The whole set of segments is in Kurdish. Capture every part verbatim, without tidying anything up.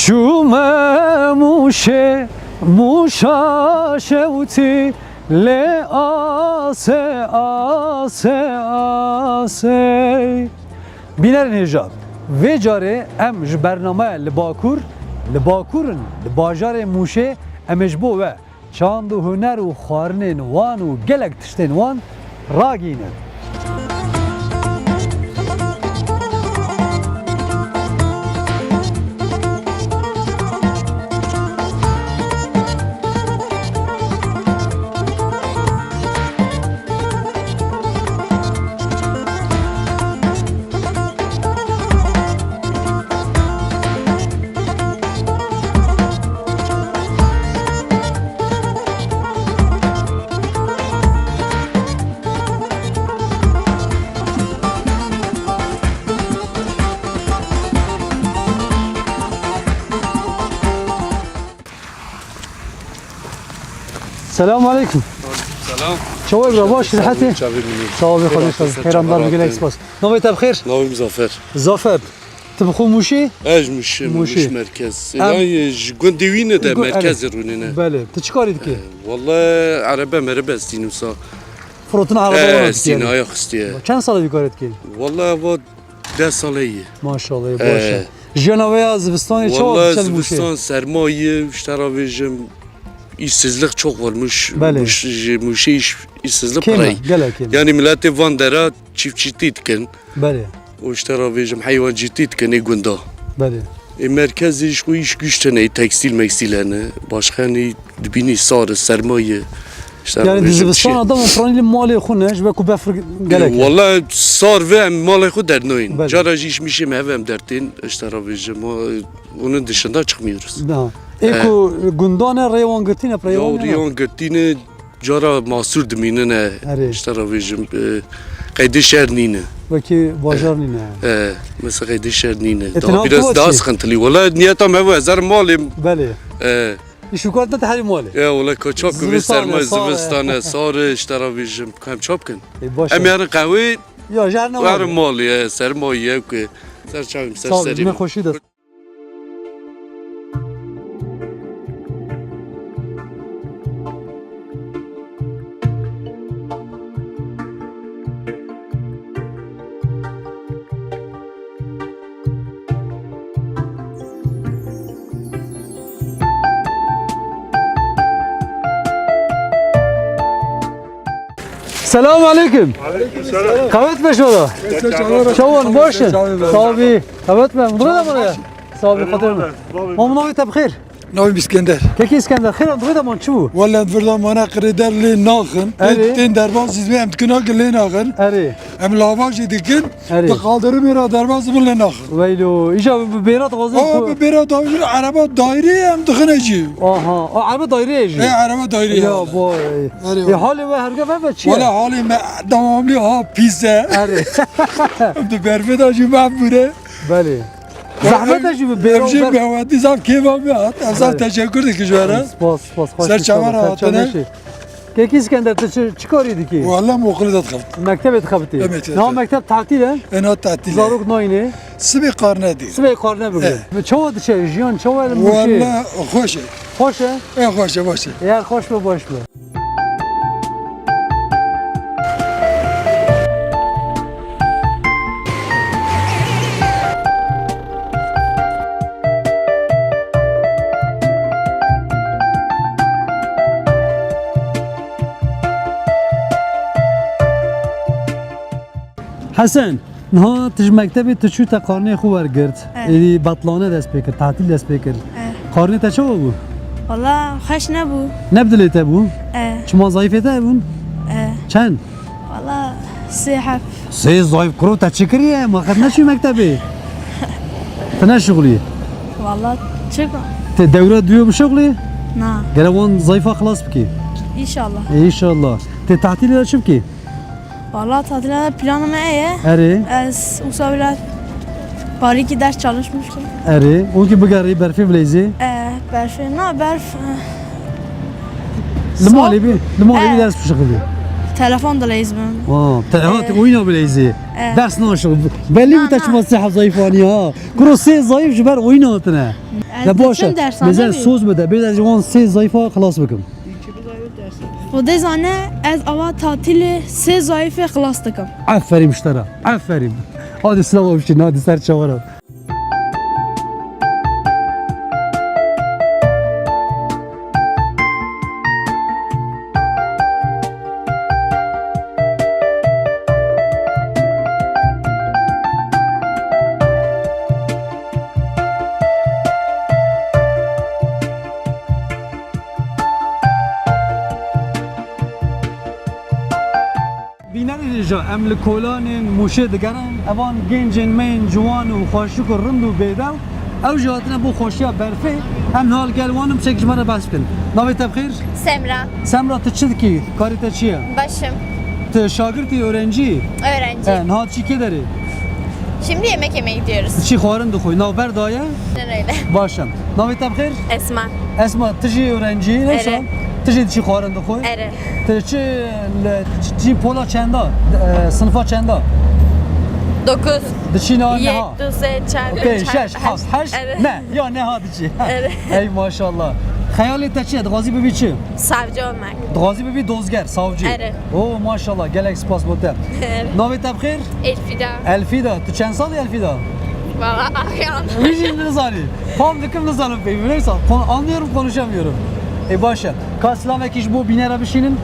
Çûme Mûşê, Mûşa şewtî lê asê, asê, asê. Bînerên hêja, vê carê em ji bernameya Li Bakur, li Bakur in, li bajarê Mûşê em ê ji bo we çand û huner û xwarinên wan û gelek tiştên wan ragihînin. Selamun aleyküm. Selam. Çawa bira, baş, sihetî? Çavê min. Sağ ol, Xwedê razî. Xêr amdar, gelek spas. Navê te bi xêr? Navê min Zafer. Zafer. Tu bi xwe Mûşî? Ez ji Mûşî, Mûşî. Mûş merkez. Em Yanî ji gundê wî ne de gu-, merkezê evet. Rûnê ne. Belê. Tu çi karî dikî? Eh, wele erebe merebe stînim sa. Firotina erebe Eh, wana dikî stîne, yani. Ayak xistiye. Çend sal e vî karê dikî? Wele eva deh sale ye. Maşallah, Eh. Baş e. Jiyana we ya zivistanê çawa Wele diçe li Mûşê? Zivistan serma ye, ji te re vêjim, îşsizlik çok var. Muş, Belê. Muş, ji Mûşê iş, îşsizlik Kêm e, pirey. Gelek kêm e. Yani milletê van dera çiftçîtî dikin. Belê. Û ji te re vêjim heywancîtî dikin ê gunda. Belê. Ê merkezê ji xwe îş güç tine, ê tekstîl meksîl hene. Başka ne dibînî sar e, serma ye. Ji te re Yani vêjim di zivistana çi- de em piranî li malê xwe ne, ji ber ku befir gelek e. Wala sar ve em malê xwe dernayên. Belê. Cara jî îş mişê me hev em dertên, ji te re vêjim. O, onun dışında çıkmıyoruz. Na. Ê Eh. ku gundan e rêwan girtîne, Ya pireywan ne? Rêwan girtîne, Cara masûr dimînine, Erê. Ji te re vêjim, e, qeydê şer nîne. Wekî bajar nîne. E, mesela qeydê şer nîne. E, Daha biraz daha sıkıntılı. Wala niyeta me bu, ez herim malê. Belê. E. Îş û kar te herî malê. Ya, wala kaçak ku vê Zivistan e, serma, sar e. Zivistan e, sar e, ji te re vêjim, em çap kin. E, baş e. Em yarin qehwê, Ya, ji her ne herin malê. Malê, e, sermayê, e, ku ser çavim, ser Sağ ol, serê ne min. Xweşî de. Selamun aleyküm. Aleyküm selam. Qewet be şoda. Çawan, baş e? Sağ ol. Qewet be. Buraya da buraya. Sağ ol, xatir me. Mam, navê te bi xêr? Navê min Îskender. Kekê Îskender, xêr, em di vê de man çi bû? Wele em di vir de mane qirê der lê naxin. Erê. Tên derbas jî em dikin ki lê naxin. Erê. Em lava jî dikin. Erê. Di qaldirimê re derbas dibin lê naxin. Weylo, îja bi bêra dixwazin Aa, ku bi bêra dawî ereba dairê em dixine jî. Aha, a ereba dairê jî. Ê, ereba dairê Ya ya. Boy. Erê. Ê, halê we herge ve ve çi ye? Wele halê me devamlı ha pîs e. Erê. Em di berfê de jî mehbûre. Belê. Zehmet e jî bi bêra Em jî ber- mewedî zaf kêfa me hat. Em zaf Evet. teşekkür dikin ji we re. Spas, spas, xweş Ser çavan ser hatine. Çavan Kekî Îskender, tu çi, çi karî dikî? Wala me okulê de dixebit. Mektebê dixebitî. Evet, evet, Niha evet. Mekteb tatîl e? Ena tatîl e. Zarok nayne? Sibê qarne dî. Sibê qarne bigre. Evet. Çawa diçe, jiyan çawa li Mûşê? Wala xweş e. Xweş e? E, xweş e, baş e. Eğer xweş be, baş be. Hesen, niha tu ji mektebê tu çû te qarnê xwe wergirt. Eh. Êdî betlane dest pê kir, tatîl dest pê kir. Eh. Qarnê te çawa bû? Wala xweş nebû. Ne bi dilê te bû? Eh. Çima zayîfê te hebûn? Eh. Çend? Wala sê heb. Sê zayîf kuro te çi kiriye? Ma qet neçû mektebê? Tu ne şixulî? Wala çi ka? Te dewra duyê bişixulî? Na. Gere wan zayîfa xilas bikî. İnşallah. E, inşallah. Te tatilê de çi bikî? Wala tatila de planê me heye. Erê. Ez usa biraz parîkî ders çalışmıştım. Erê. Onkî bigerî berfê bileyzî. E, berfê, na berf, e, Li malê bî, li malê bî E. ders bişixulî. Telefon dileyîzim. Aa, te, ha, tu oyna bileyzî. Evet. Ders naşo. Belli mi te çima sê heb zayıf anî ha? Kuro sê zayıf ji ber oyun hatine. Ez de baş e. Çend ders Mesela anî? Soz bide. Bir de wan sê zayıfa xelas bikim. Xwedê zane ez ava tatilê sê zayıfê xelas dikim. Aferin işte ra. Aferin. Hadi sınav opşin. Hadi ser çavara. Bînerê hêja, em li kolanên Mûşê digerin. Evan gencên me yên ciwan û xweşik û rind û bêdew. Ew jî hatine bo xweşiya berfê. Em niha li gel wan in, piçek ji me re behs bikin. Navê te bi xêr? Semra. Semra, tu çi dikî? Karê te çi ye? Başım. Tu şagirtî, öğrencî? Öğrenci. He, niha diçî kê derê? Şimdi yemek yemeye gidiyoruz. Diçî xwarin dixwî. Navber daye? Aynen öyle. Baş e. Navê te bi xêr? Esma. Esma, tu jî öğrencî, ne Ere. Wisa? Tu jî diçî xwarin dixwî? Ere. Tu çi, li, çi, çi pola çenda? E, sınıfa çenda? Dokuz. Diçî na neha? Yek, du, se, çar, Okey, çar, şeş, haş. Haft, heşt. Ere. Ne? Ya neha diçî. Ere. Ey maşallah. Xeyalê te çi ye? Dixwazî bibî çi? Savcı olmak. Dixwazî bibî dozger, savcı. Ere. Oo, maşallah, gelek spas bo te. Ere. Navê te bi xêr? Elfida. Elfida. Tu çend salî Elfida? Valla, ayan. Wî jî nizanî. Fam dikim nizanim peyvî. Neyse, kon-, anlıyorum, konuşamıyorum. E, baş e. Ka silavekî ji bo bînera bişînin.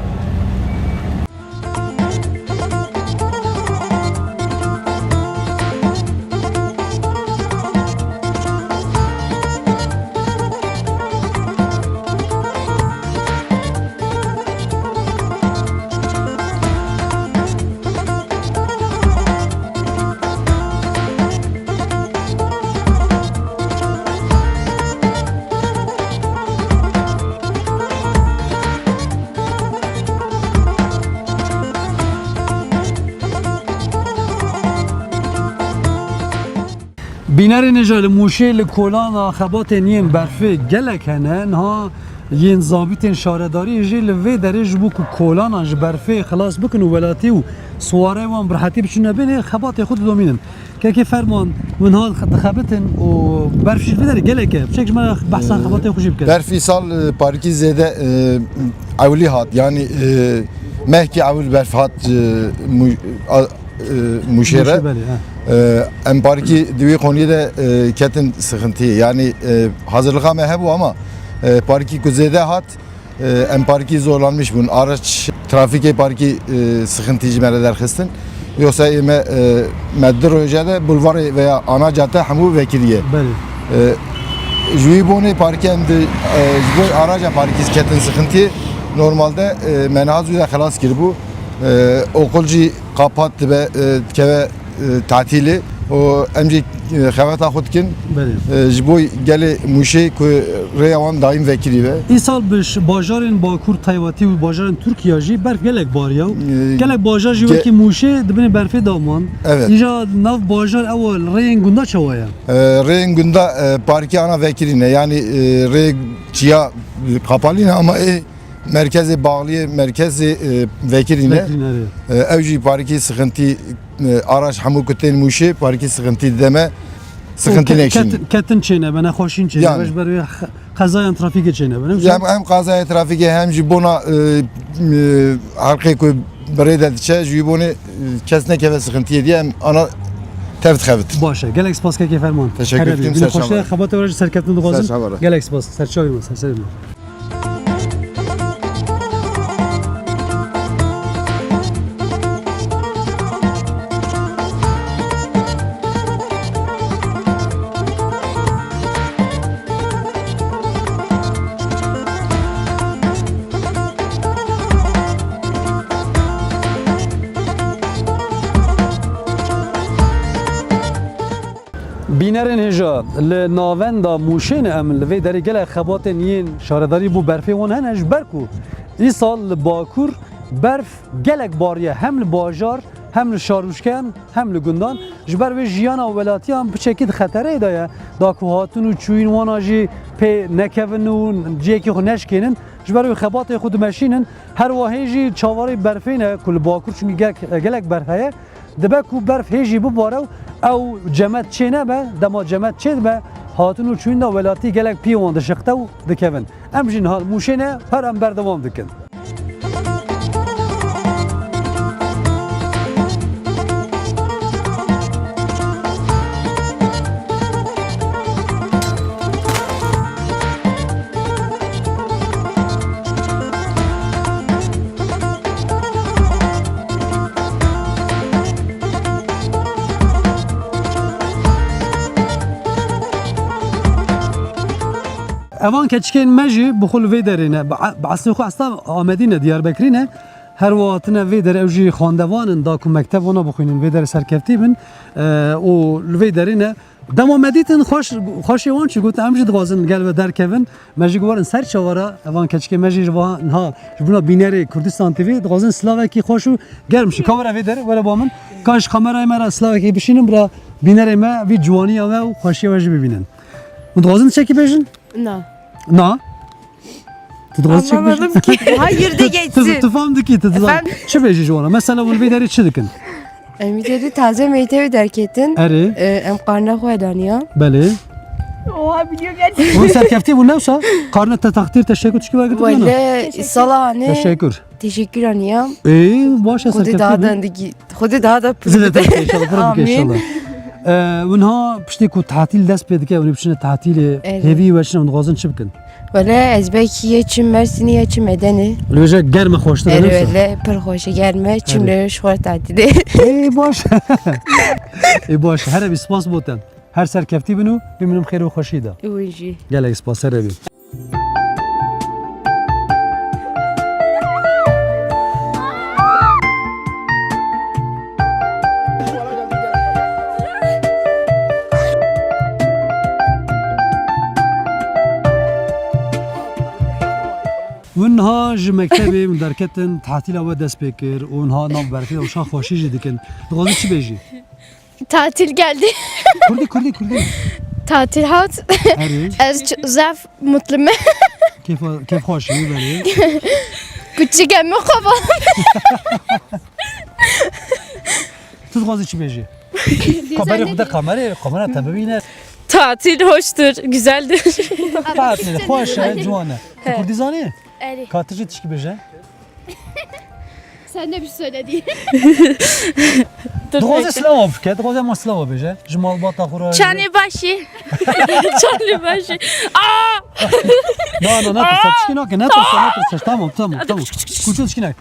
Bînerên hêja, li Mûşê li kolana xebatên yên berfê gelek hene. Niha yên zabîtên şaredariyê jî li vê derê ji bo ku kolanan ji berfê xilas bikin û welatî û siwareyê wan bi rehetî biçûne bênê, xebatê xwe didomînin. Kekê Ferman, hûn niha dixebitin û berf jî li vê derê gelek e. Piçek ji me re behsa xebatê xwe jî bike. Berf îsal, e, parîkî zêde, e, ewilî hat. Yanî, e, mehkî ewil berf hat, e, Mû-, a, e, Mûşê re. Mûşê, belê, ha. E, em parîkî di wî qoniyê de, e, ketin sıkıntıyê. Yanî, e, hazırlığa me hebû ama, e, parîkî ku zêde hat, e, em parîkî zorlanmış bûn. Araç, trafîkê parîkî, e, sıkıntı ji me re derxistin. Yoksa ê me, e, me di roje de bulvarê veya ana cadde hemû vekiriye. Belê. E, ji wî bonê parîkî em di, e, ji bo araca parîkî ketin sıkıntıyê. Normalde, e, me niha zû de xelas kiribû. E, okul jî kapat dibe, e, dikeve, e, tatîlê û em jî, e, xebata xwe dikin. Belê. E, ji bo gelê Mûşê ku rêya wan daîm vekirî be. Îsal bi ş-, bajarên Bakur taybetî û bajarên Tirkiye jî berf gelek bariya û E, gelek bajar jî ge- wekî Mûşê di binê berfê de man. Evet. Îja nav bajar ew rêyên gunda çawa ye? E, rêyên gunda, e, parkî ana vekirî ne. Yanî, e, rê çiya kapalî ne ama ê merkezê bağliyê, merkezê, e, vekirî ne. Vekirî ne, evet. E, ew jî parkî sıkıntı, e, araç hemû ku tên Mûşê, parkî sıkıntı deme, sıkıntı Û ke-, nekşîn. Ketin, ketin çêne be, nexweşîn çêne be, Yani. Ji ber wê xe-, qezayan trafîkê çêne be, ne? Hem, hem qazaya trafîkê hem jî bona, e, e, halkê ku bi rê de diçe, ji wî bonê, e, kes nekeve sıkıntıyê diye em ana tev dixevit. Baş e. Gelek spas kekê Ferman. Teşekkür ederim. Her Günün ser xweş e, çabalar. Xebatê we jî serkeftin dixwazim. Ser çabalar. Gelek spas. Serçavê me, serserê me. Bînerên hêja, li navenda Mûşê ne em, li vê derê gelek xebatên yên şaredarî bo berfê wan hene, ji ber ku îsal li Bakur berf gelek bariye, hem li bajar, hem li şarûşkeyan, hem li gundan. Ji ber wê jiyana welatiyan piçekî di xetereyê de ye, da ku hatin û çûyîn wana jî pê nekevin û cihekî xwe neşkênin. Ji ber wê xebatê xwe dimeşînin, her wahê jî çawarê berfê ne ku li Bakur çimkî gelek, gelek berf heye. Dibe ku berf hê jî bibare û ew cemet çê nebe, dema cemet çê dibe, hatin û çûyîn de welatî gelek piyê wan dişiqte û dikevin. Em jî niha li Mûşê ne, her em berdewam dikin. Evan keçikên me jî bi xwe li vê derê ne. Bi, bi eslê xwe esla Amedî ne, Diyarbekirî ne. Her wiha hatine vê derê, ew jî xwendevan in, da ku mekteb wana bixwînin, vê derê serkeftî bin. E, û li vê derê ne. Dema me dîtin xweş, xweşê wan çi got, em jî dixwazin gel ve derkevin. Me jî got werin ser çavara, evan keçikê me jî ji va niha ji bona bînerê Kurdistan T V dixwazin silavekî xweş û germ şi. Kamera vê derê, were ba min. Kan ji kamerayê me re silavekî bişînin, bira bînerê me vî ciwaniya we û xweşiya we jî bibînin. Hûn dixwazin çekî bêjin? Na. Na? Tu dixwazî çek bêjî? Anlamadım ki. Hayır de geçsin. Tu, tu fam dikî, tu dixwazî. Efendim? Çi bêjî ji wana? Mesela hûn vê derê çi dikin? Em vê derê taze mektebê derketin. Erê. Ee, em karne xwe daniya. Belê. Oha, biliyor gerçekten. Hûn serkeftî bûn ne wisa? Karne te takdir, teşekkür tişkî wergirt? Wele, salane. Teşekkür. Teşekkür aniyam. Ê, baş e, serkeftî bûn. Xwedê daha da dikî. Xwedê daha da pir bide. Zêdetir bike inşallah, pir bike inşallah. Amîn. Ee, winha piştî ku tatil dest pê dike, hûn ê biçine tatilê, hêvî we çi ne, hûn dixwazin çi bikin? Wele ez belkî yê çim Mersînê yê çim Edenê. Li vêje germ e, xweştir e, ne wisa? Erê, wele pir xweş e, germ e, çim li xwe tatilê. Ê, baş. Ê, baş. Here bî, spas bo te. Her serkeftî bin û bimînin xêr û xweşî de. Û jî. Gelek spas, here bî. Hûn niha ji mektebê hûn derketin, tatîla we dest pê kir û niha nav berfê de wisa xweşî jî dikin. Dixwazî çi bêjî? Tatil geldi. Kurdî, kurdî, kurdî. Tatil hat. Erê. Ez ç-, zaf mutluyum. Kêfa, kêf xweş e, belê. Küçük emi kova. Tu dixwazî çi bêjî? Kamerê xwe de, kamerê, kamera te bibîne. Tatil hoştur, güzeldir. Tatil xweş e, ciwan e. Tu kurdî zanî? Erê. Ka tu jî tişkî bêje. Sen de bir şey söyle diye. Dur, dixwaze bekle. Silawa bike, dixwaze ma silawa bêje. Ji malbata xwe re. Çanê başî. Çanê başî. Aa! Na, na, ne tirse, tişkî nake, ne tirse, ne tirse. Tamam, tamam, tamam. Kûçe tişkî nake.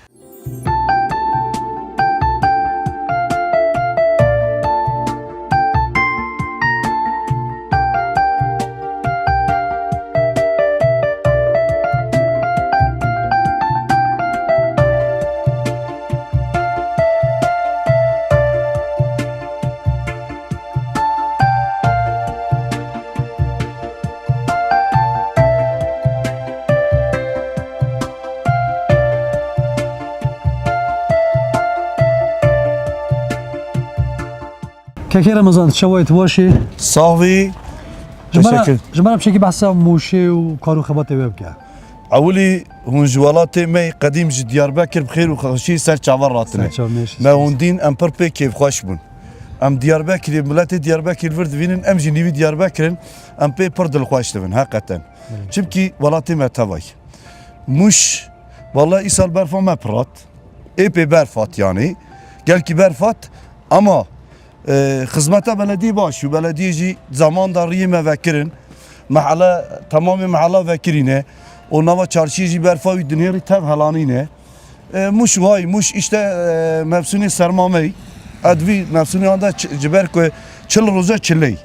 Kekê Remezan, çawa yî, tu baş î? Sax bî. Ji me re, teşekkür, ji me re piçekî behsa Mûşê û kar û xebatê we bike. Ewilî hûn ji welatê me yî qedîm, ji Diyarbekir bi xêr û xweşî ser çavan ratine. Ser çavan, mersi. Me hûn dîn, em pir pê kêfxweş bûn. Em Diyarbekirê, miletê Diyarbekir li vir divînin, em jî nîvî Diyarbekir in, em pê pir dilxweş dibin, heqeten. Evet. Çimkî welatê me tevayî. Mûş, wele îsal berfa me pir hat. Ê pê berf hat yanî. Gelkî berf hat, ama, e, xizmeta belediyê baş û belediyê jî zaman da riyê me vekirin. Mehele, temamê mehela vekirîne. O nava çarşiyê jî berfa wî dinêrî tev helanîne. E, Mûş way, Mûş îşte, e, mevsûnê sermamey. Edvî mevsûnê anda ç-, ji ber ku çil roja çiley.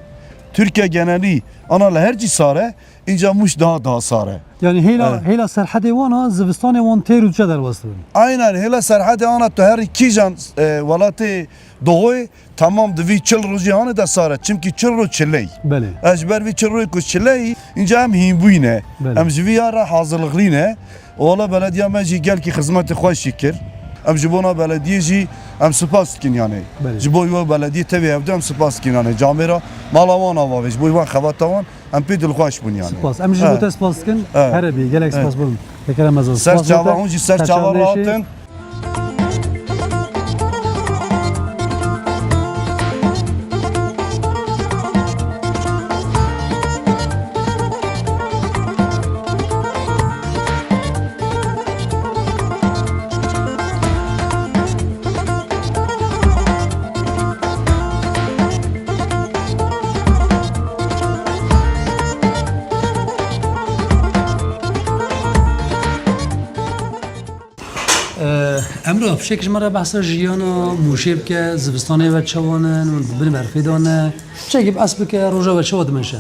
Tirkiye genelî ana li her cî sare, înca Mûş daha daha sare. Yani hêla, evet, hêla serhedê wan a, zivistanê wan têr û diçe derbas dibin. Aynen, hêla serhedê ana tu herî kîjan, e, welatê doğuyê, tamam di vî çil rojî hanê de sare, çimkî çil roj çiley. Belê. Ez ji ber vî çil rojê ku çiley, înca em hînbûyî ne. Belê. Em ji vî ya re hazirliklî ne. Wala belediya me jî gelkî xizmetê xweş jî kir. Em ji bona belediyê jî em spas dikin yani. Belê. Ji bo wê belediyê tevî hevdu em spas dikin yani. Camêra mala wan ava vê, ji bo wan xebata wan Em pê dilxweş bûn yani. Spas. Em jî bo te spas dikin. He. Here bî, gelek spas bûn. Tekerem ez. Ser çava, hûn jî ser çava rahatin. Ee, Emrah, fişek ji me re behsa jiyana Mûşê bike, zivistanê we çawa ne, hûn di bin berfê de ne? Fişekî behs bike, roja we çawa dimeşe?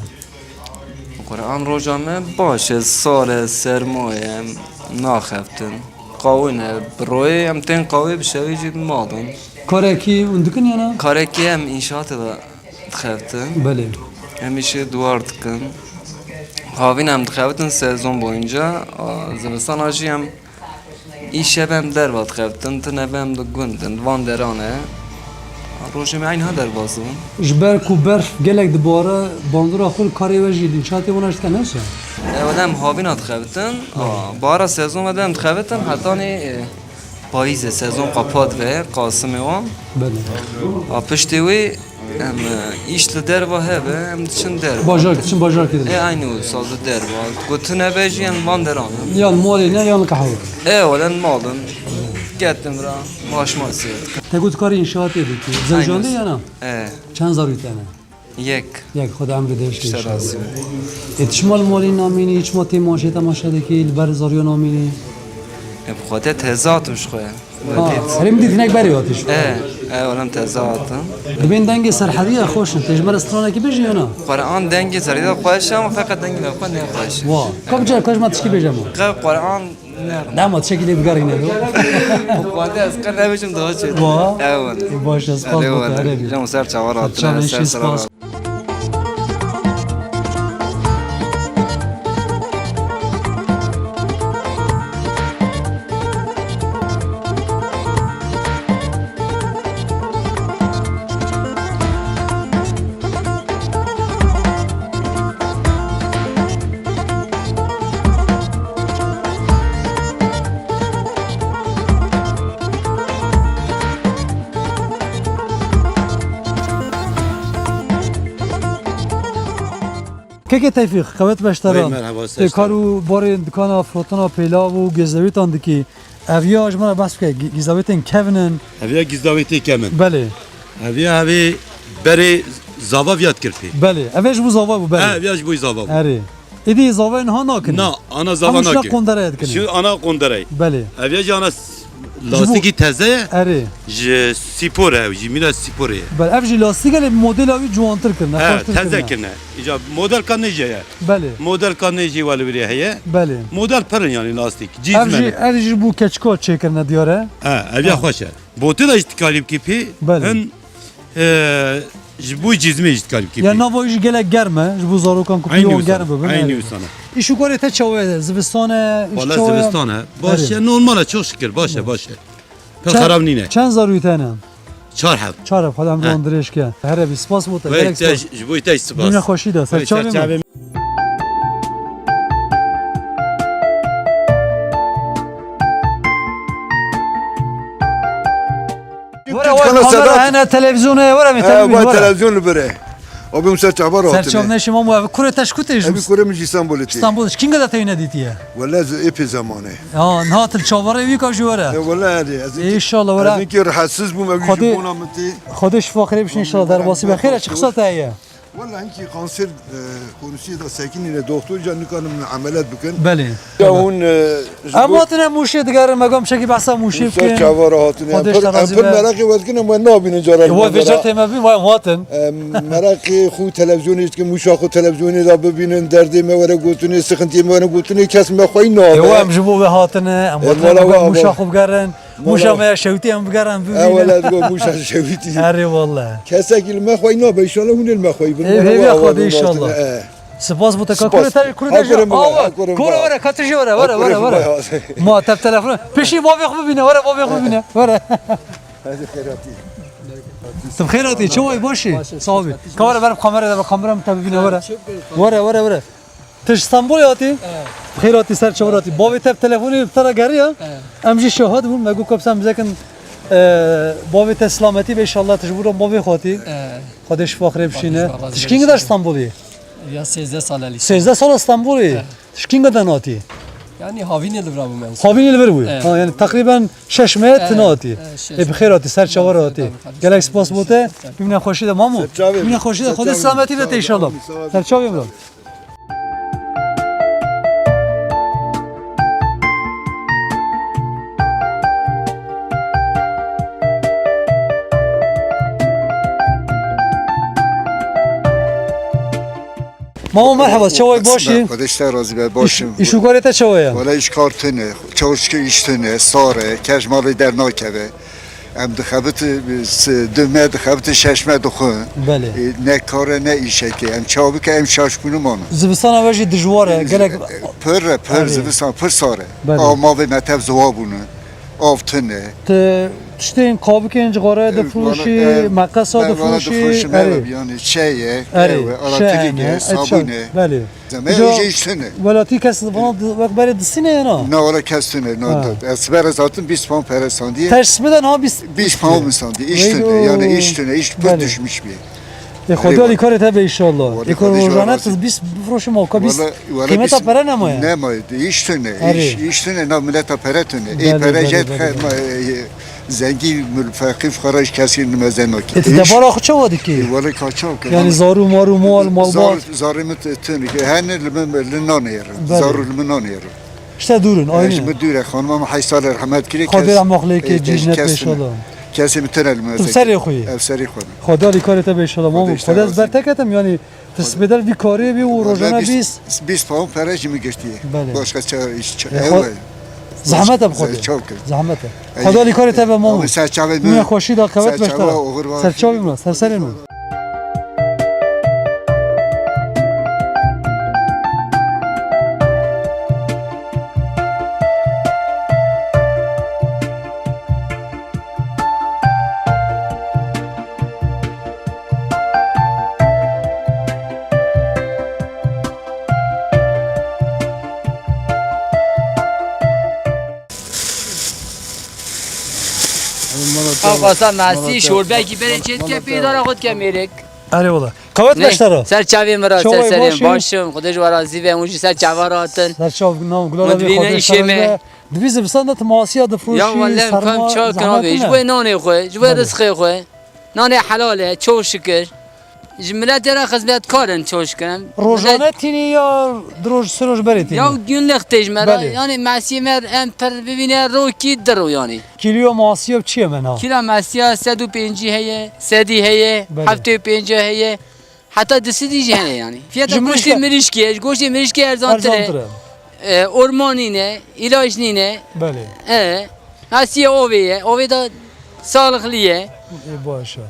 Quran roja me baş e, sar e, serma ye, em naxeftin. Qawî ne, bi royê em tên qawî, bi şevî jî malin. Karekî hûn dikin ya na? Karekî em înşaatê de dixeftin. Belê. Em îşê duwar dikin. Havîn em dixeftin sezon boyunca. A, zivistana jî em îşe be em derva dixeftin, tune be em di gund in, di van deran e. Rojê me eynî ha derbas dibin. Ji ber ku berf gelek dibare, bandora xwe li karê we jî, înşaatê wan jî dike, ne wisa? E, wele em havîna dixebitin. Belê. A, bahara sezon ve de em dixebitin, hetanî, e, payîzê sezon qepat ve, qasimê wan. Belê. A, piştî wî em, e, îş li derva hebe, em diçin derva. Bajar, diçin bajar kirin. E, eynî wisa li derva. Ku tune be jî em van deran in. Yan malê ne, yan li qehwe. E, wele mal in. Ketin vira, maaş ma sê. Te got karê înşaatê dikî. Zewjandî ya na? E. Çend zarû te ne? Yek. Yek, Xweda emrê dirêj kê înşallah. Ê, tu çima li malê namînî, çima tê maşê temaşe dikî, li ber zarûya namînî? E, bi xwe te teze hatim ji xwe. Ha, herê min dît hinek berê hatî ji xwe. E, e, olam teze hatim. Dibên dengê Serhedî ya xweş in. Tê ji me re stranekî bêjî ya na? Quran dengê Serhedî xweş e, ama feqet dengê me xwe ne xweş e. Wa. Ka bi careka ji me tişkî bêje ma. Qe Quran Ne, ma tiştekî lê bigerîne do. Xwedê ez qir nebêjim daha çêtir. Wa? Ew in. Ê, baş e, spas bo te, here bî. Cem ser çawa hatine, ser sera. Kekê Tevfîq, qewet beşteran. Hey, merhaba, tê kar û barên dikana firotina pêlav û gêzdewêtan dikî. Ev ya ji me re behs bike, gî-, gîzdawêtên kevin in. Ev ya gîzdawêtê kevin. Belê. Ev ya evê berê zava viya dikir pê. Belê. Ev ê ji bo zava bû, belê. He, ev ya ji bo zava bû. Erê. Êdî zavayê niha nakin. Na, ana zava nakin. Hemû şina qondereye dikin. Şu ana qondereye. Belê. Ev ya jî ana s-, ji bo lastikî teze ye. Erê. Ji spor e, ji mîna sporê ye. Belê. Ev jî lastik e, lê modela wî ciwantir kirine, xweştir kirine. He, teze kirine. Îca model ka nêjê ye. Belê. Model ka nêjê welibirê heye. Belê. Model pir in yani lastik. Ev jî, ev jî bo keçika çêkirine diyar e. Ha, ev ya xweş e. Botê de jî dikarî bikî pê. Belê. Hin, e, ji bo cîzmê jî dikarî bikî pê. Ya nava jî gelek germ e, ji bo zarokan ku pî wan germ bibin. Eynî wisa ne. Îş û karê te çawa ye? Zivistan e, îş çawa ye? Wala zivistan e. Baş e, normal e, çok şükür, baş e, baş e. Pir xerab nîne. Çend zarûyê te ne? Çar heb. Çar heb, Xwedê emrê wan dirêj ke. Here bî, spas bo te. Gelek spas. Ji bo te jî spas. Bimîne xweşî de, ser çavê min. Were, were, kamera hene, televîzyonê, were, me televîzyon, were. Televîzyon li vir e. Abi, hûn ser çava re hatine. Ser çav neşî, mamo, ev kurê te ji ku tê? Ev kurê min ji Îstanbulê tê. Îstanbul, ji kînga de te wî nedîtiye? Wele ez ê pê zemanê. Ya, niha tu li çavarê wî ka jî were. E, wele erê, ez ê. Înşallah were. Ez ê rahatsiz bûm, ev jî bona min tê. Xwedê şifa xirê bişin înşallah, derbasî be. Xêr e, çi qisa te heye? Wele hinkî kanser, e, konusiyê de sekinîne, doktor ca nikarin min emeliyat bikin. Belê. Ya hûn, e, Em hatine Mûşê digerin, me got em çekî behsa Mûşê bikin. Çava re hatine. Em pir, em pir meraqê we dikin, em we nabînin caran. Wa vêca tême bî, wa em hatin. Em meraqê xwe televîzyonê dikin, Mûşa xwe televîzyonê de bibînin, derdê me were gotinê, sixintiyê me were gotinê, kes me xweyî nabe. Ewa em ji bo we hatine, em hatine Mûşa xwe bigerin. Mûşa me ya şewitî em bigerin, bibînin. Ew wele digo Mûşa şewitî. Erê wele. Kesekî li me xweyî nabe, înşallah hûn ê li me xweyî bin. Ev hêviya Xwedê înşallah. Spas bo te ka kurê te, kurê te jî. Awa, kurê were, ka tu jî were, were, were, were. Ma te telefon. Pêşî bavê xwe bibîne, were bavê xwe bibîne. Were. Hadi xêr hatî. Tu bi xêr hatî, çawa yî, baş î? Baş î. Sağ ol. Ka were ber bi kamera de, bi kamera min te bibîne, were. Were, were, were. Tu ji Stenbolê hatî? Evet. Bi xêr hatî, ser çawa hatî. Bavê te bi telefonê bi te re geriya. Evet. Em jî şahid bûn. Me got, ka bi sen bizekin, e, bavê te silametî be, inşallah tu ji bo re bavê xwe hatî. Evet. Xwedê şifa xirê bişîne. Tu ji kîngî de Stenbolê? Ya sêzdeh sal e lî. Sêzdeh sal e Stenbolê? Evet. Ji kîngî de hatî? Yani havînê li vir bûm en son. Havînê li vir bû? Evet. Ha, yani teqrîben şeş meh Evet. tu hatî. Evet, şeş Ê bi xêr hatî, ser çawa hatî. Tabii, tabii. Gelek spas bo te. Bimîne xweşî de mamo. Ser çavê. Bimîne xweşî de. Ser çavê. Xwedê selametî ve te inşallah. Ser çavê min. Mamo merheba, çawa yî, baş î? Xwedê ji te razî be, baş im. Îş, îş û karê te çawa ye? Wele îş kar tune, çawa şikir îş tune, sar e, kes ji malê dernakeve. Em dixebitin, s-, du meh dixebitin, şeş meh dixwin. Belê. E, ne kar e, ne îşekê. Em çawa bikin, em şaş bûne mano. Zivistana we jî dijwar e, gelek. E, pir e, pir, Erê. Zivistan pir sar e. Belê. Av mavê me tev ziwa bûne. Av tune. Tu tiştên qabikên cixareyê E, difroşî, valla, e, meqesa me valla difroşî, difroşî, me erê. Ve yani çeye, Erê, ewe, çeye, elektrîk e, e, sabûn e. Belê. Zeme Îca îş, îş tune. Welatî kes vana di-, wek berê disîne ya na? Na, wala kes tune, na, Ha. da-, ez sibe re zaten bîst pound pere sandiye. Te ji sibe de niha bîst, bîst pound min sandiye. Îş tune, yani îş tune, îş pir Belê. Düşmüş bir. E, Xwedê alîkarê te be inşallah. Wala Ê ku Xwedê ji we rojane razî. Tu bîst bifroşî mawka bîst. Wala, wala qîmeta bîst pere nemaye. Nemaye, îş tune, Erê. Îş, îş tune, na mileta pere tune. Ê Belê, pere belê, jet belê, xe-, belê. ma-, e, zengî, mil-, feqîr, fuqara ji kesî nimeze nake. E, tu Îş debara xwe çawa dikî? E, wala ka çawa ke, Yani wala. Zarû marû mal, malbat. Zar-, zarê min t-, tune. Hene li min, li nanê yerin. Belê. Zarû li min nanê yerin. Ji te dûr in, E, ayrı. Ji min dûr e. Xanima min heyşt sal e rehmet kirî. Xwedê kes-, rehma xwe lê e, ke, kes-, cîhnet kes pêş tune. Ala. Kesê min tune li min Tu serê xwe yî. Ev serê xwe. Xwedê alîkarê te be inşallah. Xwedê Mamo, işte Xwedê ez razı. Berteketm yani. Tu sibêder vî karê bî û Wala rojane bîst, bîst. Bîst pound pere jî min girtiye. Belê. Başka ça-, iş ça-, E, ew xwe-, e. Zehmet e bi Xwedê. Çaw kir. Zehmet e. Ey, Xwedê alîkarê te be Mamo. Abi ser çavê Min min. Xweşî da qewet Ser beştara. Çava oxir var. Ser çavê min, ser serê min. Ew xwesta mesî, şorbekî berê çê dike, pêdara xwe dike mêrik. Erê wala. Qewet beştara. Ser çavê min re, ser serê min. Çawa yî, baş î? Baş im, Xwedê ji we razî be, hûn jî ser çava re hatin. Ser çav, nav, gula Min dibîne îşê me. Dibî zivistana tu masiya difroşî, Ya wele, em serma, kam çawa zehmet kiravê, ji bo nanê xwe, ji bo Belê. Rizqê xwe. Nanê helal e, çok şükür. Ji miletê re xizmetkar in, çok şükür. Em Rojane milet tînî ya di roj, sê roj berê tînî? Ya günlük tê ji me re. Belê. Yani mesî me em pir bibîne rokî di ro yani. Kîloya masiya çi ye mena? Kîla masiya sed û pêncî heye, sedî heye, Belê. Heftê û pêncî heye. Heta du sedî jî hene yani. Fiyata Ji goştê mirişke- mirişkê, ji goştê mirişkê erzantir e. Erzantir e. E, orman nîne, ilaç nîne. Belê. E, hesiye ovê ye. Ovê de sağlıklı ye. E, baş e.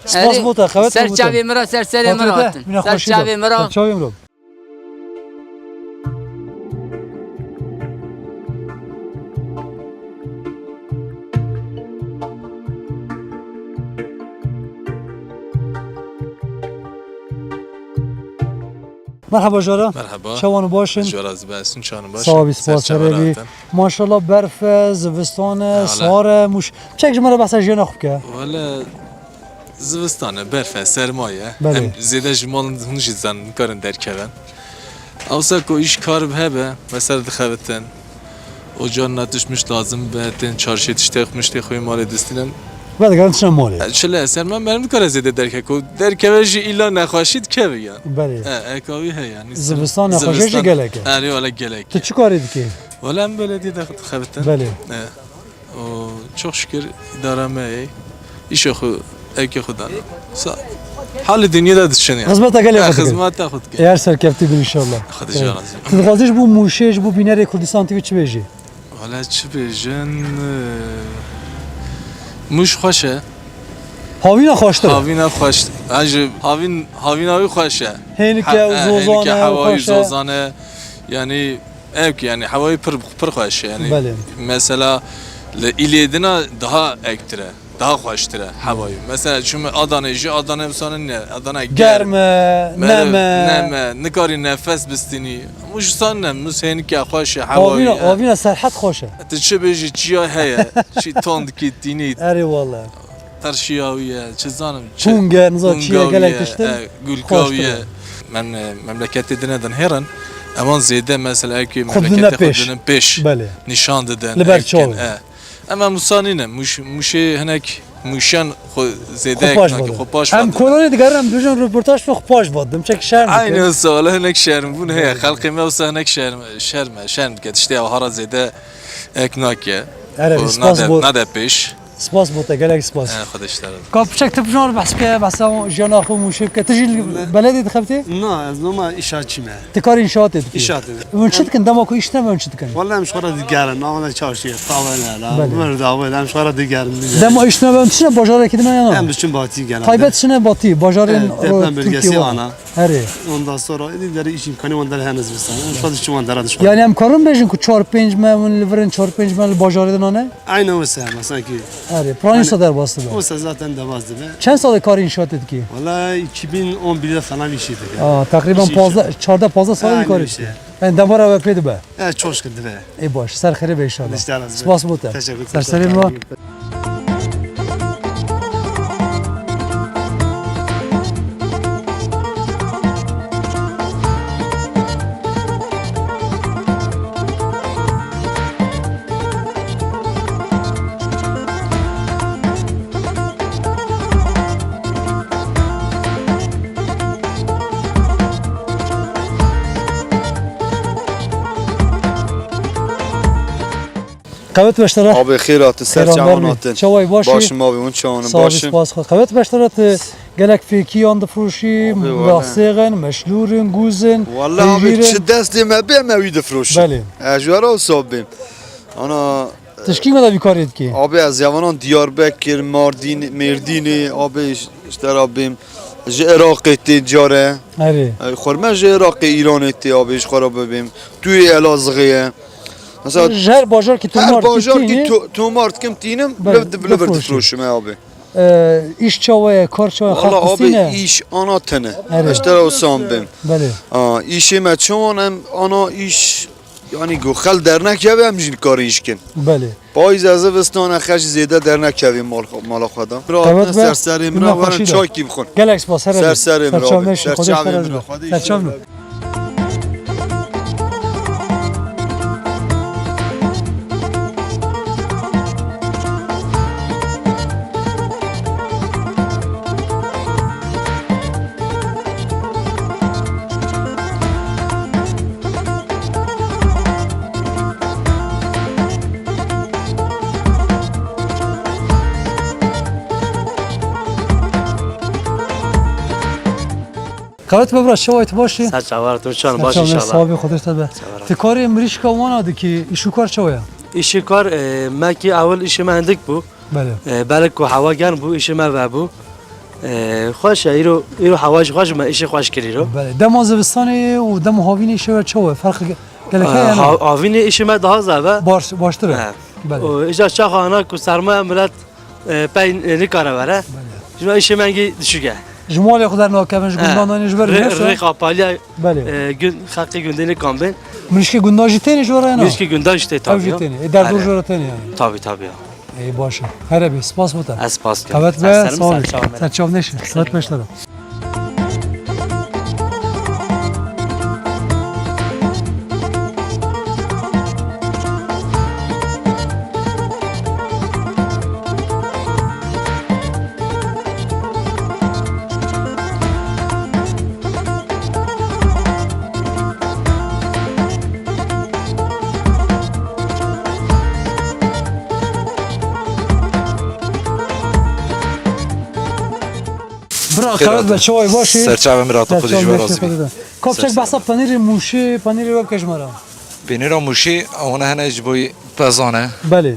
Spas bo te, qewet bo te. Ser çavê min re, ser serê min re hatin. Ser çavê min re. Ser çavê min re. Merhaba jara. Merhaba. Çawan baş in? Jara zî baş in, çawan baş in? Sağ ol, spas, Ser çawa herê bî. Rahat in? Maşallah berf e, zivistan e, Ha, wala. Sar e, mûş. Çek ji me re behsa jiyana xwe bike. Wala zivistan e, berf e, serma ye. Belê. Em zêde ji mal hûn jî zanin, nikarin derkevin. Awsa ku îş kar bi hebe, mesela dixebitin. O carna tişt mişt lazim be, tên çarşê tiştê xwe, miştê xwe malê distînin. Vedigerin tiştên malê. E, çile, serma merim dikare zêde derke ku derkeve jî îlla nexweşî dikeve ya. Belê. E, eka wî heye yani. Zivistan nexweşî jî Zivistan gelek e. Erê wala gelek. Tu çi karê dikî? Wala em belediyede dixebitin. Belê. E. O, çok şükür idare me ye. Îşê xwe, ewkê xwe dana. Sa-, halê dinyê de diçin ya. Xizmeta gelê xwe dike. Xizmeta xwe dike. Ê her serkevtî bin inşallah. Xwedê ji we razî. Tu dixwazî ji bo Mûşê, ji bo bînerê Kurdistan T V çi bêjî? Wala çi bêjin, e, Mûş xweş e. Havîna xweştir e. Havîna xweş. Ha, ji havîn, havîna wî xweş e. Hênike û zozan e, hênike, hewa wî zozan e. Yani Ev ki yani hewayê pir, pir xweş e yani. Belê. Mesela Li Îlê dina daha ektir e, daha xweştir e hewayî. Mesela çûme Adanê jî, Adana wisa ne, Adana germ, Germ e, me-, nem e. Nem e, nikarî nefes bistînî. Mûş wisa ne, Mûş hênike xweş e, hewayî Avîna, e. Avîna Serhet xweş e. Tu çi bêjî, çiya heye, çi tondkî tînî. Erê wele. Terşiya wî ye, çi zanim, çi Tûnge, niza çi ye, Tûnga wî gelek ye, tiştin e, Gulka xweştir wî ye. E. Mem-, memleketê dine din hêrin, ewan zêde mesela ewkî Xwe didine memleketê xwe pêş. Didin pêş Belê. Nîşan didin, Li ber ew çaw dikin, e. Em, em wisa nîne, Mûş-, Mûşê hinek Mûşen xwe zêde Xwe paş eknake, vadin. Xwe paş Em vadin. Kolonê digerin, em dibêjin röportaj xwe paş vadin. Çek şerm Aynı dikin. Wisa, wala hinek şerm bûn heye. Belê. Xelqê me wisa hinek şerm, şerm e, şerm dike. Tiştê ew hara zêde eknake. Erê, Xwe spas nade, bol. Nade pêş. Spas bo te, gelek spas. E, Xwedê ji te re. Ka piçek tu bijan behs bike, behsa jiyana xwe Mûşê bike. Tu jî li beledê dixebitî? Na, ez normal îşatçî me. Tu karê înşaatê dikî? Îşaatê. Hûn çi dikin? Dema ku îş nebe hûn çi dikin? Wele em ji xwe re digerin, navê çarşiyê, tavêne, la, Belê. Mir davê, em ji xwe re digerin, digerin. Dema îş nebe hûn çi ne bajarekî din ya na? Em diçin batî gelen. Taybet çi ne batî, bajarên, Evet, o, deprem Tirkiye bölgesi wan. Ana. Herê. Ondan sonra êdî derê îş îmkanî wan derê hene zivistan. Em ji xwe diçin wan dera dişxwe. Yani em karin bêjin ku çar pênc me hûn li vir in, çar pênc me li bajarê de nane? Aynen wisa, mesela ki. Erê, pranîsa Yani, derbas dibe. Wisa zaten derbas dibe. Çend salê karê înşaatê dikî? Valla iki bin on birde falan işi dikî. Aa, teqrîben İşi pazdeh, çardeh pazdeh salê Aynen karê işte. Dikî. Yani dema re we pê dibe. Evet, çok şükür dibe. Ê baş, ser xêrê be inşallah. Dişler razı. Spas bo te. Teşekkür Ser serê me. Qewet beştera. Abi xêr hatin, ser Xêran çawan bermî. Hatin. Çaway başî? Başim abi, hûn çawan in? Sağ ol, Başin. Spas xwe. Qewet beştera tu gelek fêkî yan difroşî, Abi, wala. Rasêxin, meşlûrin, gûzin, Wala abi, heyjîrin. Çi destê me bê me wî difroşin. Belê. Ez ji wera wisa bêm. Ana Tişkî me de vî karê dikî. Abi ez yavanan Diyarbekir, Mardin, Mêrdînê, abi işte rabim. Ji Iraqê tê care. Erê. Xorme ji Iraqê Îranê tê abi ji xwe re bibêm. Tu yê Elazığê ye. Mesela Ji her bajar ki her tomar bajar ki tînî, to-, tomar dikim tînim, Belê, li, li vir difroşim. Difroşim e abi. E, îş çawa ye, kar çawa ye, Valla xelk abi xistîne? İş ana tene. Erê. Ez te re wisa bêm. Belê. Aa, îşê me çawan em ana îş, yani ku xel dernekeve em jî karin îş kin. Belê. Payîz e zivistan e xeş zêde dernekevê mal, mala xwe de. Qewet be, Ser serê min re werin xweşî de. Çaykî bixwin. Gelek spas, here Ser be. Serê min Ser çav abi. Neşin, Ser Xwedê çavê xêra min re. Ser çav neşin. Qewet be bira, çawa yî, tu baş î? Ser çavar, tu çan baş inşallah. Sabî, Xwedê te be. Çavar. Ti karê mirîşka wana dikî, îş û kar çawa ye? Îş û kar, e, me kî ewil îşê me hindik bû. Belê. E, belek ku hewa germ bû, îşê me vebû. E, xweş e, îro, îro hewa jî xweş, me îşê xweş kir îro. Belê. Dema zivistanê û dema havînê îşê we çawa ye? Ferq ge-, gelek heye, E, ne? Ha-, havînê îşê me daha zêde. Baş-, baştir e. E. Belê. Û îcar çaxa ana ku sermaya milet e, pey, e, nikare were. Belê. Ji me îşê me hingî düşük e. Ji malê xwe dernakevin, ji E, gundan danî ji ber rê-, ne se? Rê qapaliya, Belê. E, gun-, xelkê gundê nikan bên. Mirîşkê gundan jî tênê ji we re ya na? Mirîşkê gundan jî tê Ew tabii jî ya. Tênê. Ê, derdor Erê. Ji we re tênê yani. Tabii, tabii ya. Ê, baş e. Here bî, spas bo te. Ez spas dikim. Qewet be, Ser serim, sağ ol. Ser çav me. Ser çav neşe. Qewet beşte be. Bira, Xêr qewet be, hatin. Çaway baş î? Ser çavê min re hatin, Xwedê ji we razî bî. Kapçek behsa penîrê Mûşê, penîrê we bike ji me re. Penîra Mûşê, wana hene ji bo pezan e. Belê.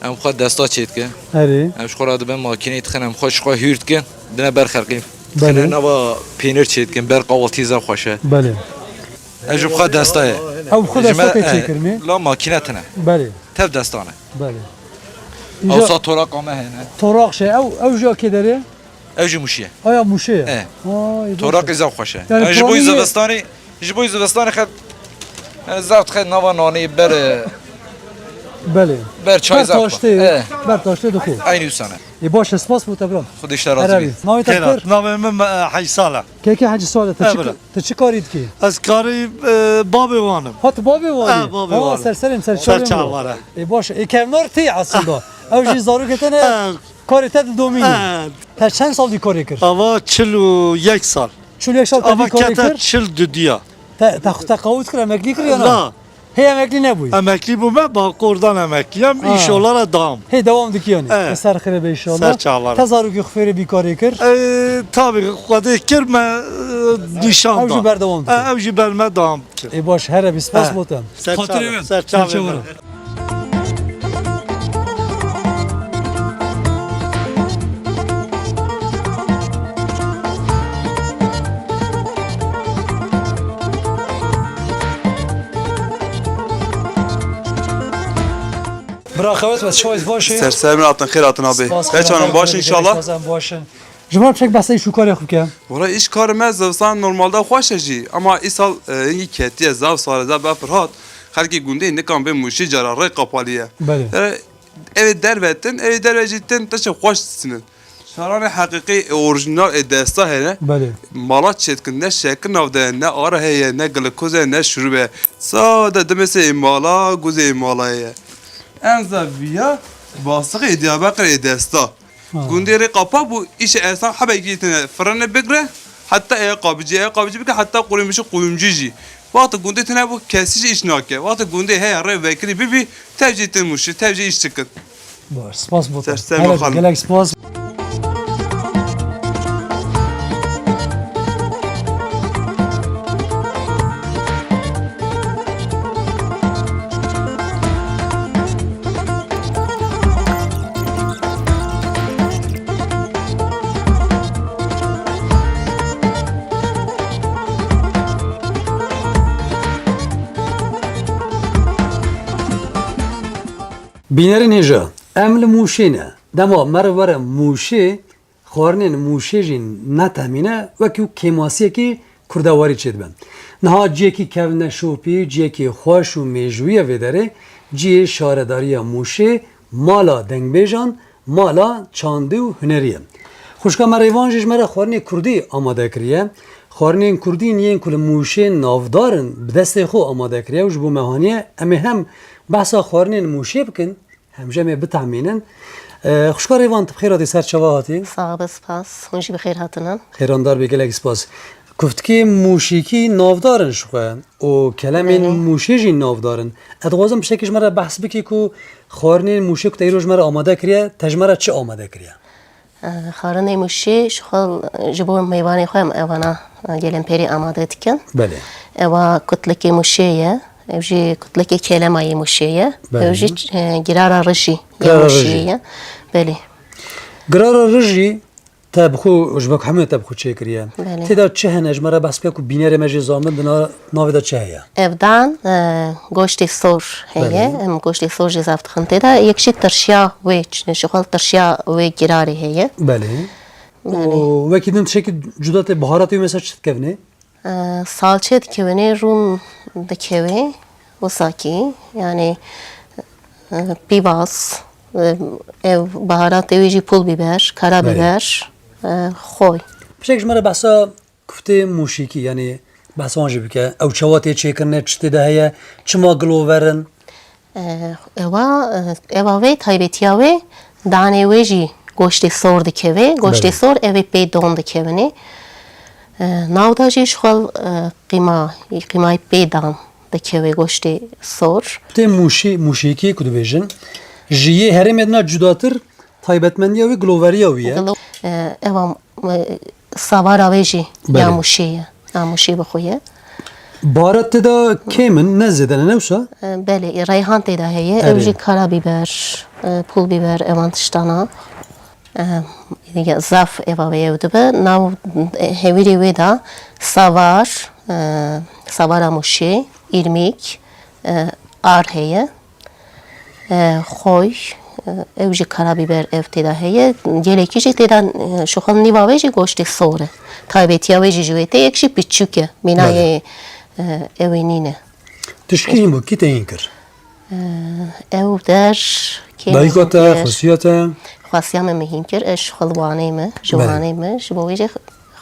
Em xwe desta çê dikin. Erê. Em ji xwe re dibin makîneyê dixin, em xwe ji xwe hûr dikin. Dine ber xelkê. Belê. Dixine nava penîr çê dikin, ber qawaltî zaf xweş e. Belê. Ev ji xwe desta ye. Ew xwe Ji desta me, tê e, çêkirinê? La makîne tine. Belê. Tev desta ne. Belê. Îja Ewsa toraqa me hene. Toraq şey, ew, ew jî ya kê derê? Ew jî Mûşê ye. Aya Mûşê ye. E. Ay, Toraqê zaf xweş e. Yani Yani ji bo Piranî yê zivistanê, ji bo zivistanê xet, yani zaf dixet nava nanê ber, e, Belê. ber çay Ber zaf taştê, xwe. E. ber taştê dixwe. Aynı wisa ne. Ê baş e, spas bo te bira. Xwedê ji te razî Erevî. bê. Navê te Xêr hat. Pir? Navê min, e, Hecî Salih. Kekê Hecî Salih, te E, çi, bira. te çi karî dikî? Ez karî, e, bavê wan im. Ha, tu bavê wan E, ê? bavê Ha, wan im. ser serê min, ser Ser çavê min. çavê wan e. Ê baş e, ê kevnar tê aslında. Ew jî zarokê te ne E, karê te didomîne. e. Te çend sal dî karê kir? Ava çil û yek sal. Çil û yek sal te Ava dî karê kete kir? çil dudiya. Te, te xwe teqawût kir, emeklî kir ya na? Na. Hê emeklî nebûyî? Emeklî bûme, bakurdan emekliyim. Ha. Înşallah re dam. Hê dewam dikî yanî. E. Te ser xêre be înşallah. Ser çavan. Te zarokê xwe fêrê bîkarê kir? E, tabii, Xwedê kir me, e, nîşan da. Ew jî berdewam dike. E, ew jî ber me dewam dike. Ê baş, here bî, spas E. bo te. Ser Xatirê çavan, win. ser çavê Ser çavan. min. Bira Xewet, me çawa baş e? Ser ser min hatin, xêr hatin abi. Spas, Xêr çawan, xêr, baş xêr, înşallah. Xêr, baş in. Ji wan çek behsa îş û karê xwe bike. Wala îş karê me zivistan normalde xweş e jî. Ama îsal, e, hingî ketiye, zaf sar e, zaf befir hat. Xelkê gundê nikan bê Mûşê cara rê qapaliye. Belê. E, Evê derve tin, evê derve jî tin, tiştê xweş disinin. Şaranê heqîqî, ê orîjînal, ê desta hene. Belê. Mala çêdikin, ne şekir nav de, ne ara heye, ne glikoz e, ne şurûb e. Sade dimê sê ê mala, guzê ê mala ye. En zaf viya basixê ê Diyarbekir ê desta. Ha. Gundê rê qapa bû, îşê esan hebekî tine firine bigre, heta ê qabicî, ê qabicî bike, heta qurumîşî, qurumcî jî. Wextê gundê tine bû, kesî jî îş nake. Wextê gundê heye rê vekirî bibî, tev jî tin Mûşê, tev jî îş dikin. Baş, spas bo te. Ser, ser Hele, xanim. gelek spas. Bînerên hêja, em li Mûşê ne. Dema meriv were Mûşê, xwarinên Mûşê jî netehmîne, wekî kêmasiyekî kurdewarî çêdibe. Niha ciyekî kevneşopî, ciyekî xweş û mêjûyî ye vê derê, ciyê şaredariya Mûşê, mala dengbêjan, mala çandî û hunerî ye. Xwişka me Rêvan jî ji me re xwarinê kurdî amade kiriye. Xwarinên kurdî yên ku li Mûşê navdar in, bi destê xwe amade kiriye û ji bo me haniye. Em ê hem behsa xwarinên Mûşê bikin, hem jî em ê bitehmînin. E, xwişka Rêvan, tu bi xêr hatî, ser çava hatî? Sax be, spas. Hûn jî bi xêr hatine. Xêrandar bê, gelek spas. Kuftikê Mûşîkî navdar in ji xwe û kelemên Belê. Mûşê jî navdar in. Ez dixwazim piştekî ji me re behs bikî ku xwarinên Mûşê ku te îro ji me re amade kiriye, te ji me re çi amade kiriye? E, xwarinê Mûşê ji xwe, ji bo mêvanê xwe em ewana, e, gelemperî amade dikin. Belê. Ewa kutlikê Mûşê ye. Ev jî kutlikê kelemayê Mûşê ye. Belê. Ew jî, e, girara rijî ye Girara Mûşê rijî. ye. Belê. Girara rijî te bi xwe, ji ber ku hemû te bi xwe çêkiriye. Belê. Tê de çi hene, ji me re behs bike ku bînerê me jê zamin, di na-, navê de çi heye? Evdan, e, goştê sor heye. Belê. Em goştê sor jî zaf dixin tê de. Yek jî tirşiya wê, ç-, ji xwe tirşiya wê girarê heye. Belê. Belê. Û wekî din tiştekî cuda tê, biharatê wê mesela çi dikevnê? E, salçe dikevnê, rûn dikevê, wisa kî, yani, e, pîvaz, e, ev biharatê wê jî pul biber, kara Belê. biber, e, xoy. Piştek ji me re behsa kuftê Mûşîkî, yanî behsa wan jî bike. Ew çawa tê çêkirine, çi tê de heye, çima gilover in? E, ewa, e, ewa vê taybetiya wê, danê wê jî goştê sor dikeve. Goştê Belê. sor evê pê don dikevine. E, nav da jî ji xwe, e, qîma, qîmayê pê dan dikeve goştê sor. Tê Mûşî-, Mûşîkî ku dibêjin, ji yê herêmê dina cudatir, taybetmendiya wî giloveriya wî ye. Gilo-, e, ewa, e, savara wê jî Belê. ya Mûşê ye. A Mûşê bi xwe ye. Baharat tê de kêm in, ne zêde ne, ne wisa? E, belê, reyhan tê de heye. Erê. Ew jî kara biber, e, pul biber, evan tiştana. E, ya zaf eva wê ew dibe. Nav, e, hewîrê wê de savar, e, savara Mûşê, îrmîk, e, ar heye. E, xoy, Ew jî karabîber ev tê de heye. Gelekî jî tê de, e, şixul nîva wê jî goştê sor e. Taybetiya wê jî ji wê tê yek jî piçûk e. Mîna Belê. yê, e, ew ê nîne. Tişkî hîn bû, kî te hîn kir? E, ew der kê Dayika te, xwestiya te? Xwestiya me min hîn kir. Ez şixul Wanê me, ji Belê. Wanê me. Ji bo wê jî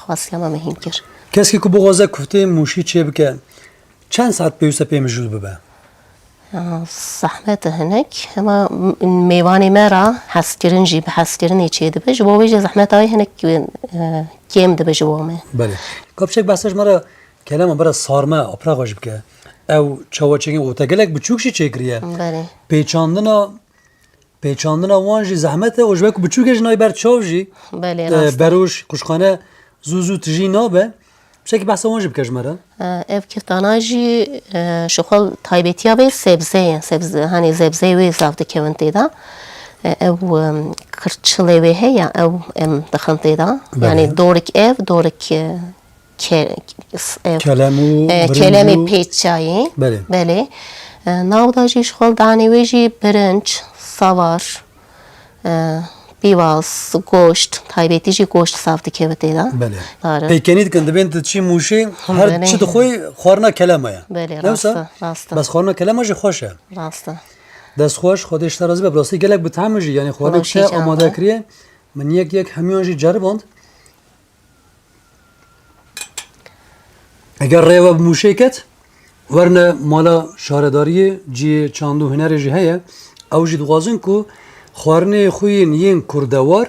xwestiya me min hîn kir. Keskî ku bixwaze kuftê Mûşî çê bike, çend saet pêwîst e pê mijûl bibe? Ya, zehmet e hinek. Hema m-, mêvanê me re hezkirin jî, bi hezkirinê çêdibe. Ji bo wê jî zehmeta wê hinek, e, kêm dibe ji bo me. Belê. Ka piçek behsa ji me re kelama bira sarme, apraxa jî bike. Ew çawa çêkin û te gelek biçûk jî çêkiriye. Belê. Pêçandina, pêçandina wan jî zehmet e û ji ber ku biçûk e jî nayê ber çav jî, Belê, e, rast e. Beroş, quşxane zû zû tijî nabe. Piçekî behsa wan jî bike ji me re. E, ev kiftana jî, e, şixul taybetiya vê sebze ye. Sebze, hani zebzeyê wê zaf dikevin tê de. E, ew, em, kirçilê wê heye, ew em dixin tê de. Belê. Yani dorik ev, dorik, e, ke-, s-, ev, Kelem û e, birinc kelemê û pêçayê. Belê. Belê. E, nav da jî şixul danê wê jî birinc, savar, e, pîvaz, goşt, taybetî jî goşt zaf dikeve tê de. Belê. Dare. Pêkenî dikin, dibên tu çî Mûşê, her Belê. çi dixwî xwarina kelema ye. Belê, Ne wisa? rast e, rast e. Bes xwarina kelema jî xweş e. Rast e. Dest xweş, Xwedê ji te razî be, bi rastî gelek bi tehm e jî, yani xwarinê Xweşî te can amade be. kiriye, min yek yek hemiyan jî ceriband. Eger rêya we bi Mûşê ket, werne mala şaredariyê, cihê çand û hunerê jî heye. Ew jî dixwazin ku xwarinê xwe yên yên kurdewar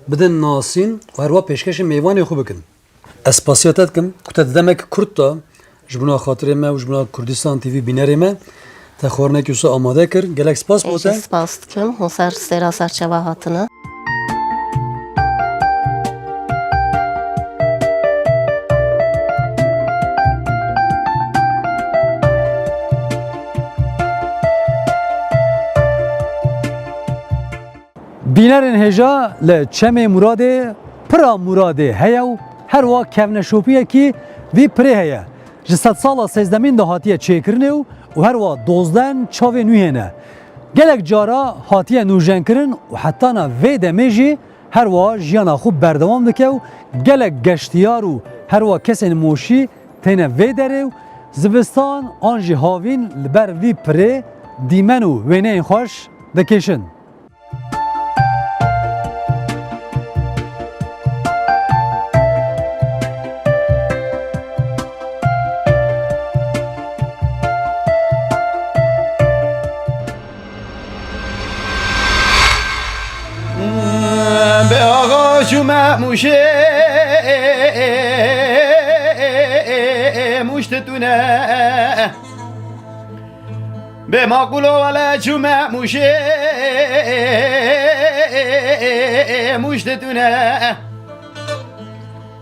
bidin nasîn û herwa pêşkêşê mêvanê xwe bikin. Ez spasiya te dikim ku te di demek kurt de ji bona xatirê me û ji bona Kurdistan T V bînerê me te xwarinekî wisa amade kir. Gelek spas bo Ez te. spas dikim. Hûn ser sêra serçava hatine. Bînerên hêja li Çemê Muradê pira muradê heye û herwa kevneşopiyekî vî pirê heye. Ji sedsala sêzdemîn de hatiye çêkirinê û, û herwa dozdeh çavên wî hene. Gelek cara hatiye nûjenkirin û hetana vê demê jî herwa jiyana xwe berdewam dike û gelek geştiyar û herwa kesên moşî têne vê derê û zivistan an jî havîn li ber vî pirê dîmen û wêneyên xweş dikêşin. Be axa çûme Mûşê, Mûş tune. Bê maqulo wele çûme Mûşê, Mûş di tune.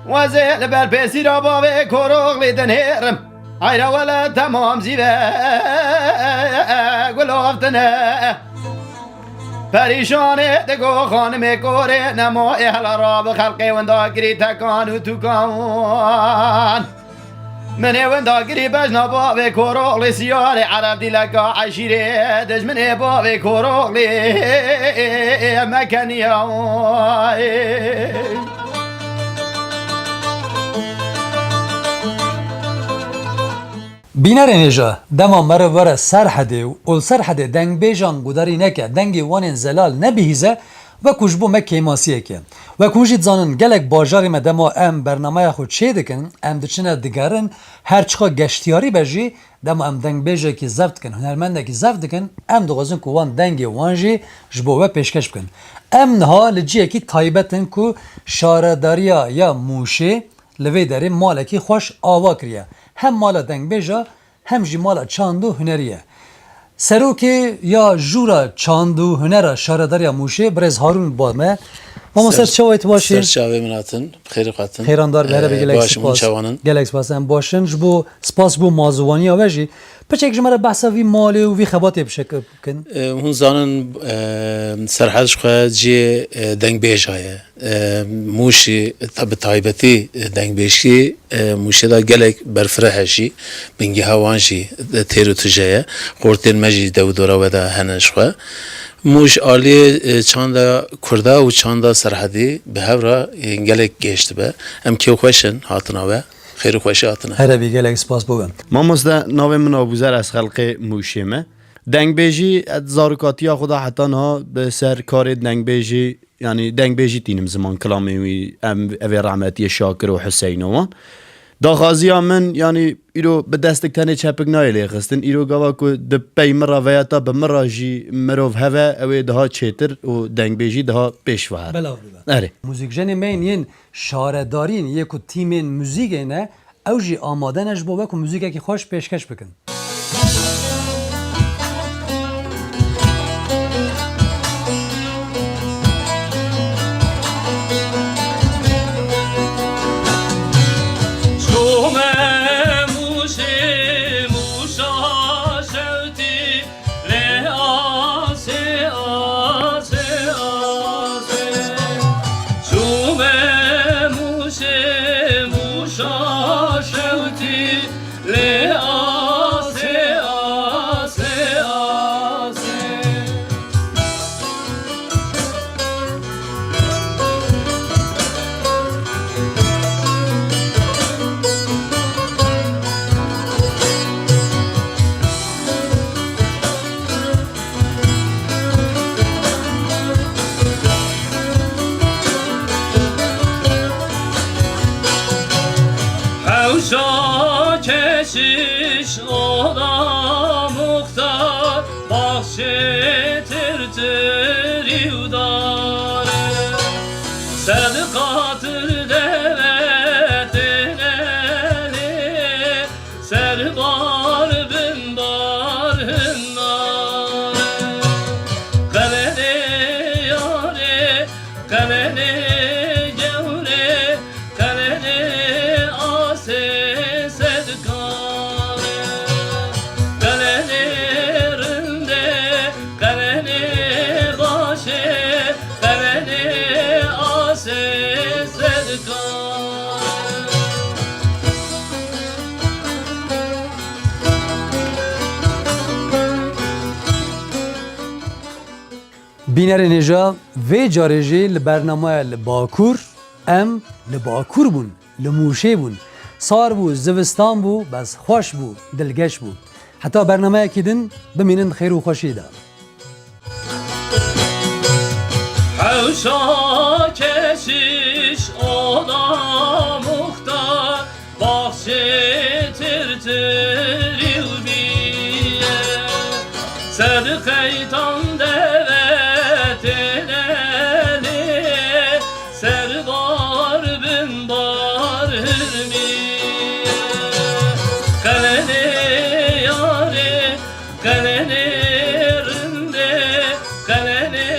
Wezê li ber pêsîra bavê Koroxlî dinêrim. Ayra wele temam zîve gulov tine. Perîşanê digo xanimê korê nemo ê hela rabi xelqê windagirî tekan û tûkan. Min ê windagirî bejna bavê Koroxlî siyarê Ereb dîleka eşîrê dijminê bavê Koroxlî mekeniya. Bînerên hêja, dema meriv were Serhedê û li Serhedê dengbêjan gudarî neke, dengê wan ên zelal nebihîze, wekû ji bo me kêmasiyek e. Wek hûn jî dizanin, gelek bajarê me dema em bernameya xwe çê dikin, em diçine digerin, her çiqa geştiyarî be jî, dema em dengbêjekî zeft dikin, hunermendekî zeft dikin, em dixwazin ku wan dengê wan jî ji bo we pêşkeş bikin. Em niha li cihekî taybet in ku şaredariya ya Mûşê li vê derê malekî xweş ava kiriye. Hem mala dengbêja, hem jî mala çand û hunerî ye. Serokê ya Jûra Çand û Hunera Şaredariya Mûşê, birêz Harûn ba me. Mamoste, Ser, çawa yî, tu baş î? Ser çavê min hatin, bi xêrê hatin. Xêrandar be, here be, Ee, gelek baş im, hûn spas. Çawan in? Gelek spas, em baş in. Ji bo, spas ji bo mazûwaniya we jî. Piçek ji me re behsa vî malê û vî xebatê bişek-, bikin. Ee, hûn zanin, ee, Serhed ji xwe cihê, ee, dengbêja ye. Ee, Mûşê, ta-, bi taybetî, ee, dengbêjkî, ee, Mûşê de gelek berfireh e jî, bingeha wan jî, ee, têr û tije ye. Xortên me jî dew û dora we de hene ji xwe. Mûş aliyê, e, çanda Kurda û çanda Serhedî bi hev re, e, gelek gêş dibe. Em kêfxweş in hatina we. Xêr û xweşî hatine. Here bî, gelek spas bo we. Mamoste, navê min Abuzer, ez xelkê Mûşê me. Dengbêjî, ez zarokatiya xwe de heta niha bi ser karê dengbêjî, yanî dengbêjî tînim ziman, kilamên wî, em, evê rehmetiyê Şakir û Huseyno wan. Daxwaziya min, yanî îro bi destik tenê çepik nayê lêxistin. Îro gava ku di pey min re veya ta bi min re jî mirov heve, ew ê daha çêtir û dengbêjî daha pêş ve here. Belav bibe. Erê. Muzîkjenê me yên, yên şaredarîn yê ku tîmên muzîkê ne, ew jî amade ne ji bo we ku muzîkekî xweş pêşkeş bikin. Çûme Mûşê, Mûşa şewtî, lê asê, asê, asê. Çûme Mûşê, Mûşa şewtî, lê asê, asê, asê. Hewşa keşiş oda muxtar, baxçê tirtirî û dare. Sed qatir deve têne lê, serbar bin bar hinare. Qelenê yarê, qelenê gewrê, qelenê asê sedkare. Qelenê rindê, qelenê başê, qelenê asê sedkare. Bînerên hêja, vê carê jî li bernameya Li Bakur, em li Bakur bûn, li Mûşê bûn. Sar bû, zivistan bû, bes xweş bû, dilgeş bû. Heta bernameyekî din, bimînin di xêr û xweşiyê de. Hewşa keşiş oda muxtar, baxçê tirtirî û bîye. Sed qeytan deve têne lê, serbar bin bar hirmîye. Qelenê yarê, qelenê rindê, qelenê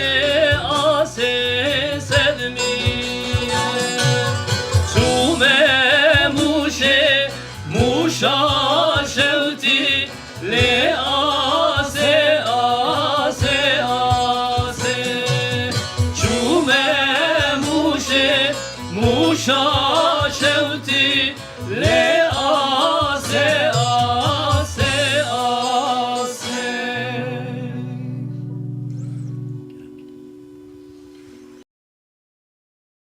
asê sedmîye. Çûme Mûşê, Mûşa şewtî, lê asê, asê, asê. Çûme Mûşê, Mûşa şewtî, lê